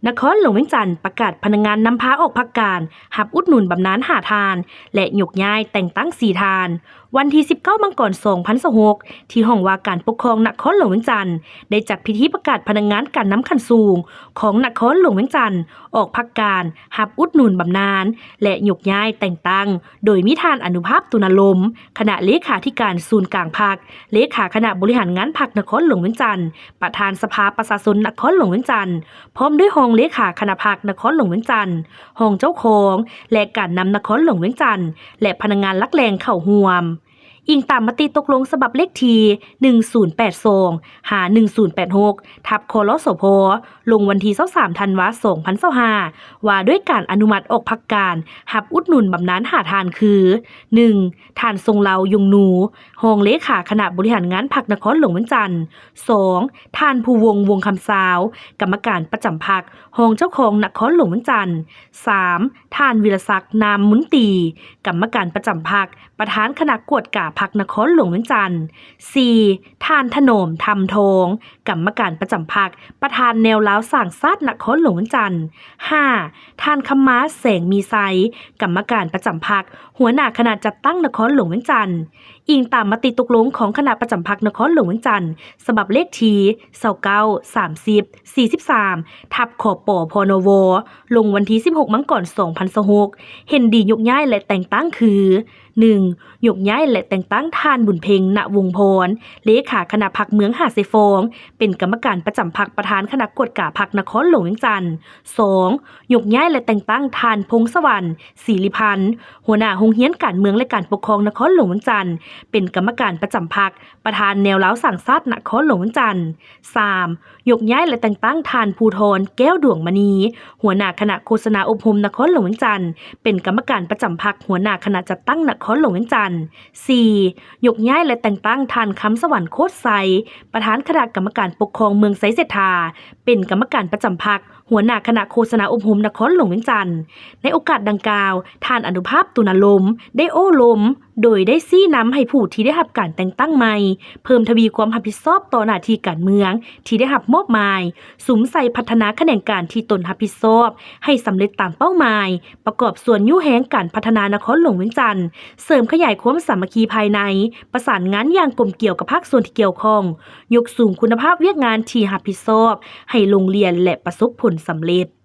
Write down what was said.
ນະຄອນຫຼວງວຽງຈັນປະກາດພະນັກງານນຳພາອອກພັກການ ຮັບອຸດໜູນບຳນານຫ້າທ່ານ ແລະ ຍົກຍ້າຍແຕ່ງຕັ້ງສີ່ທ່ານ. ວັນທີສິບເກົ້າ ມັງກອນ ສອງພັນຊາວຫົກ ທີ່ຫ້ອງວ່າການປົກຄອງນະຄອນຫຼວງວຽງຈັນ ໄດ້ຈັດພິທີປະກາດພະນັກງານການນຳຂັ້ນສູງຂອງນະຄອນຫຼວງວຽງຈັນ ອອກພັກການ ຮັບອຸດໜູນບຳນານ ແລະ ຍົກຍ້າຍແຕ່ງຕັ້ງ ໂດຍມີທ່ານ ອະນຸພາບ ຕຸນາລົມ ຄະນະເລຂາທິການສູນກາງພັກ, ເລຂາຄະນະບໍລິຫານງານພັກນະຄອນຫຼວງວຽງຈັນ, ປະທານສະພາປະຊາຊົນນະຄອນຫຼວງວຽງຈັນ, ພ້ອມດ້ວຍຮອງເລຂາຄະນະພັກນະຄອນຫຼວງວຽງຈັນ, ຮອງເຈົ້າຄອງ ແລະ ການນຳນະຄອນຫຼວງວຽງຈັນ ແລະ ພະນັກງານຫຼັກແຫຼ່ງເຂົ້າຮ່ວມ. ອີງຕາມມະຕິຕົກລົງສະບັບເລກທີ ໜຶ່ງສູນແປດສອງ ຫາ ໜຶ່ງສູນແປດຫົກ ທັບ ຄລສພ ລົງວັນທີຊາວສາມ ທັນວາ ສອງພັນຊາວຫ້າ ວ່າດ້ວຍການອະນຸມັດອອກພັກການ ຮັບອຸດໜູນບຳນານຫ້າທ່ານຄື ໜຶ່ງ ທ່ານ ຊົງເລົາ ຍົງນູ ຮອງເລຂາຄະນະບໍລິຫານງານພັກນະຄອນຫຼວງວຽງຈັນ, ສອງ ທ່ານ ພູວົງ ວົງຄຳຊາວ ກຳມະການປະຈຳພັກ ຮອງເຈົ້າຄອງນະຄອນຫຼວງວຽງຈັນ, ສາມ ທ່ານ ວິລະສັກ ນາມມຸນຕີ ກຳມະການປະຈຳພັກ ປະທານຄະນະກວດກາພັກນະຄອນຫຼວງວຽງຈັນ, ສີ່ ທ່ານ ຖະໜອມ ທຳທອງ ກຳມະການປະຈຳພັກ ປະທານແນວລາວສ້າງຊາດນະຄອນຫຼວງວຽງຈັນ, ຫ້າ ທ່ານ ຄຳມາ ແສງມີໄຊ ກຳມະການປະຈຳພັກ ຫົວໜ້າຄະນະຈັດຕັ້ງນະຄອນຫຼວງວຽງຈັນ. ອີງຕາມມະຕິຕົກລົງຂອງຄະນະປະຈຳພັກນະຄອນຫຼວງວຽງຈັນ ສະບັບເລກທີ ຊາວເກົ້າ ສາມສິບ ສີ່ສິບສາມ ທັບ ຄປ ພນວ ລົງວັນທີສິບຫົກ ມັງກອນ ສອງພັນຊາວຫົກ ເຫັນດີຍົກຍ້າຍ ແລະ ແຕ່ງຕັ້ງຄື ໜຶ່ງ ຍົກຍ້າຍ ແລະ ແຕ່ງຕັ້ງທ່ານ ບຸນເພັງ ນະວົງພອນ ເລຂາຄະນະພັກເມືອງຫາດຊາຍຟອງ ເປັນກຳມະການປະຈຳພັກ ປະທານຄະນະກວດກາພັກນະຄອນຫຼວງວຽງຈັນ, ສອງ ຍົກຍ້າຍ ແລະ ແຕ່ງຕັ້ງທ່ານ ພົງສະຫວັນ ສີລິພັນ ຫົວໜ້າໂຮງຮຽນການເມືອງ ແລະ ການປົກຄອງນະຄອນຫຼວງວຽງຈັນ ເປັນກຳມະການປະຈຳພັກ ປະທານແນວລາວສ້າງຊາດນະຄອນຫຼວງວຽງຈັນ, ສາມ ຍົກຍ້າຍ ແລະ ແຕ່ງຕັ້ງທ່ານ ພູທອນ ແກ້ວດວງມະນີ ຫົວໜ້າຄະນະໂຄສະນາອົບຮົມນະຄອນຫຼວງວຽງຈັນ ເປັນກຳມະການປະຈຳພັກ ຫົວໜ້າຄະນະຈັດຕັ້ງນະຄອນຫຼວງວຽງຈັນ, ສີ່ ຍົກຍ້າຍ ແລະ ແຕ່ງຕັ້ງທ່ານ ຄຳສະຫວັນ ໂຄດໄຊ ປະທານຄະນະກຳມະການປົກຄອງເມືອງໄຊເສດຖາ ເປັນກຳມະການປະຈຳພັກ ຫົວໜ້າຄະນະໂຄສະນາອົບຮົມນະຄອນຫຼວງວຽງຈັນ. ໃນໂອກາດດັ່ງກ່າວ, ທ່ານ ອະນຸພາບ ຕຸນາລົມ ໄດ້ໂອ້ລົມ ໂດຍໄດ້ຊີ້ນຳໃຫ້ຜູ້ທີ່ໄດ້ຮັບການແຕ່ງຕັ້ງໃໝ່ ເພີ່ມທະວີຄວາມຮັບຜິດຊອບຕໍ່ໜ້າທີ່ການເມືອງທີ່ໄດ້ຮັບມອບໝາຍ, ສຸມໃສ່ພັດທະນາຂະແໜງການທີ່ຕົນຮັບຜິດຊອບໃຫ້ສຳເລັດຕາມເປົ້າໝາຍ, ປະກອບສ່ວນຍູ້ແຮງການພັດທະນານະຄອນຫຼວງວຽງຈັນ, ເສີມຂະຫຍາຍຄວາມສາມັກຄີພາຍໃນ, ປະສານງານຢ່າງກົມກຽວກັບພາກສ່ວນທີ່ກ່ຽວຂ້ອງ, ຍົກສູງຄຸນນະພາບວຽກງານທີ່ຮັບຜິດຊອບໃຫ້ລົງລຽນ ແລະ ປະສົບຜົນສຳເລັດ.